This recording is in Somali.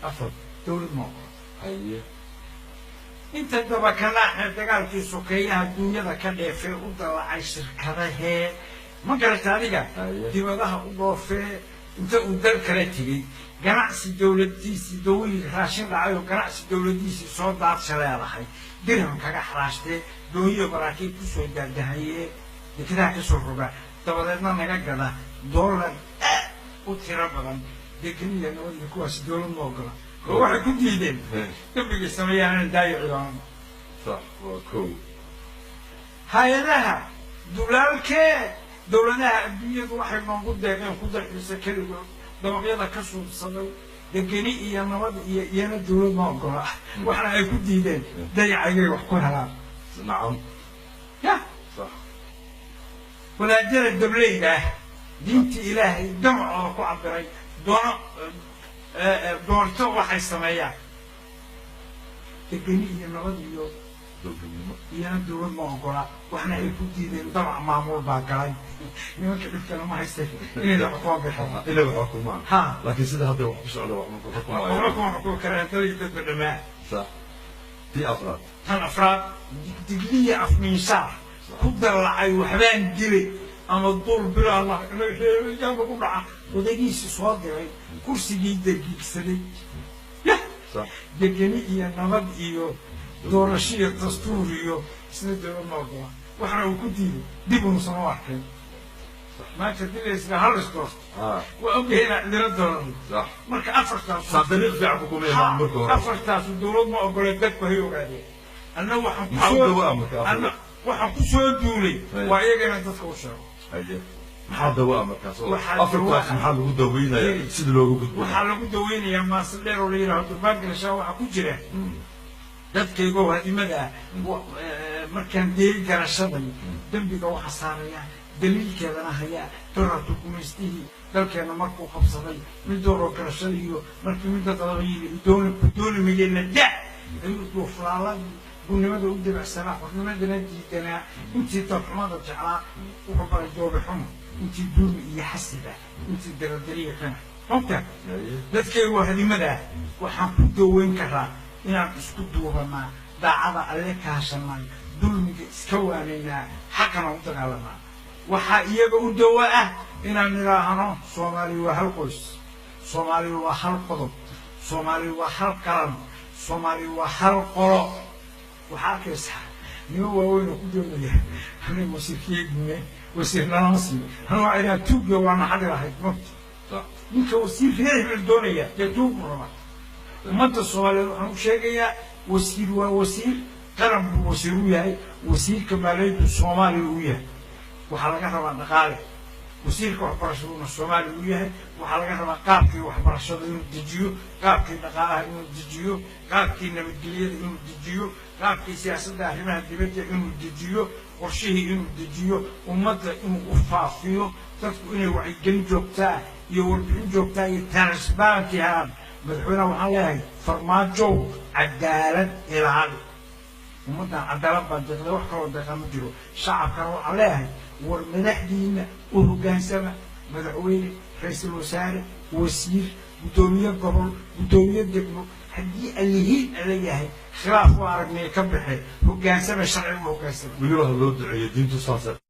Afar. Dowlad ma ogola. Inta dabakalaaxee dagaalkii sokeeyaha dunyada ka dheefee u dalacay shirkadahee, ma garata adiga, dibadaha u dhoofee, inta uu dal kala tegey ganacsi dowladiisii dawooyin raashin dhacay oo ganacsi dowladiisii soo daadsha leedahay dirham kaga xaraashtee, doonyo maraakiib kusoo daadahayee, dekedaha kasoo roga, dabadeedna naga gada doolar aad u tiro badan. Dekeniya nabadiyo kuwaasi dowlad ma ogola oo waxay ku diideen dembigay sameeyaan daayici doonano. Sax, waa kow. Hay-adaha dulaalkee dowladaha adduunyadu waxay noogu deeqeen ku dalxiisa keligood dabaqyada ka suubsaday, degeni iyo nabad iyo iyana dowlad ma ogola, waxna ay ku diideen dayacayay wax ku helaan. Nacam. Ya. Sax. Wadaadada dableyda ah diinta Ilaahay damacooda ku cabiray doono doorto waxay sameeyaan degeni iyo nabad iyo dowladnimo. Iyana dowlad ma ogola, waxna ay ku diideen damac maamul baa galay nimanka dhibkana ma haystay inay la xukumaan bay rabaan. Inay wax xukumaan. Ha. Laakiin sida hadda wax ku socda wax ma ku waxba xukumayo. Kuma xukumi karaan dalii dadba dhammaa. Sax, tii afraad. Tan afraad, digdigliya afmiinshaar ku dallacay waxbaan dilay ama duul bilo Allah yaaba ku dhaca odaygiisii soo diray kursigii dagiigsaday. Yah. Sax. Degeni iyo nabad iyo doorasho iyo dastuur iyo isna dowlad ma ogola, waxna uu ku diiday dib unuusan u arkayn maanta dilaysna hal isdoorto. Waa ogyahay inaan cidina dooran. Marka afartaas saa dariiq fiican ku kuma imaan marka hore. Afartaasu dowlad ma ogole, dadku hay ogaadeen. Anna waxaan Maxaa u kusoo dawaa marka afar? Anna waxaan ku soo duulay waa iyaga inaan dadka u sheego. Haye, maxaa dawaa markaas oo Waxaa afartaas dawaa ah. Maxaa lagu daweynayaa sida looga gudbo? Waxaa lagu daweynayaa maase dheer oo la yidhaahdo durbaan galashaa waxaa ku jira: dadkaygoo hadimada ah, markaan deeri garashaday dembiga waxa saaraya daliilkeedana hayaa dorarka gumaystihii dalkeena markuu qabsaday mid dooroo garashada iyo markii midda dadaba yidhi dooni ku dooni mayeena da ayuu duuflaaladii gunnimada u debacsanaa, xornimadana diidanaa, intii darxumada jeclaa wuxuu baray doobe xumo, intii duumi iyo xasida, intii daradariiqana mogta. Dadkaygu hadimada ah waxaan ku daweyn karaa inaan isku duubanaa, daacada Alle kaashanaa, dulmiga iska waanaynaa, xaqana u dagaalamaa. Waxaa iyaga u dawa ah inaan nidhaahno Soomaaliya waa hal qoys, Soomaaliya waa hal qodob, Soomaaliya waa hal qaran, Soomaaliya waa hal qolo. Waxaa arkaysaa niman waaweyn oo ku doonaya aniga wasiirkeegume wasiir nalama siiyo. Anu waa idhaha tuugga waa naxadi lahayd mogta. Ninka wasiir reer hebel doonaya dee tuugu rabaa. Ummadda Soomaaliyeed waxaan u sheegayaa wasiir waa wasiir qaran buu wasiir u yahay. Wasiirka maaliyaddu Soomaaliya u yahay, waxaa laga rabaa dhaqaale. Wasiirka waxbarashaduna Soomaaliya u yahay, waxaa laga rabaa qaabkii waxbarashada inuu dejiyo, qaabkii dhaqaalaha inuu dejiyo, qaabkii nabadgelyada inuu dejiyo, qaabkii siyaasadda arrimaha dibadda inuu dejiyo, qorshihii inuu dejiyo, ummadda inuu u faafiyo, dadku inay wacyigelin joogtaa iyo warbixin joogtaa iyo transparency helaan. Madaxweynaha waxaan leeyahay, Farmaajow, cadaalad ilaali. Ummaddan cadaalad baa deeqday, wax kaloo deeqa ma jiro. Shacabkana waxaan leeyahay, war madaxdiina u hoggaansama, madaxweyne, ra-iisul wasaare, wasiir, guddoomiye gobol, guddoomiye degmo, haddii allihiin ala yahay khilaaf u aragnay ka baxe, hoggaansama, sharciga u hoggaansama. Weliba ha loo duceeyo, diintu saasay.